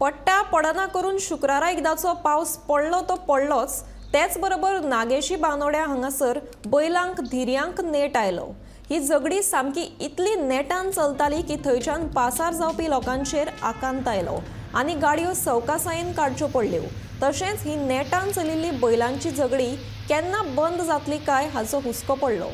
पडटा पडना करून शुक्रारा एकदाचो पावस पडलो तो पडलोच, तेच बरोबर नागेशी बांदोड्या हांगासर बैलांक धिरयांक नेट आयलो. ही झगडी सामकी इतली नेटान चलताली की थंयच्यान पासार जावपी लोकांचेर आकांत आयलो आनी गाडयो सवकासायेन काडच्यो पडल्यो. तशेंच ही नेटान चलिल्ली बैलांची झगडी केन्ना बंद जातली काय हाचो हुस्को पडलो.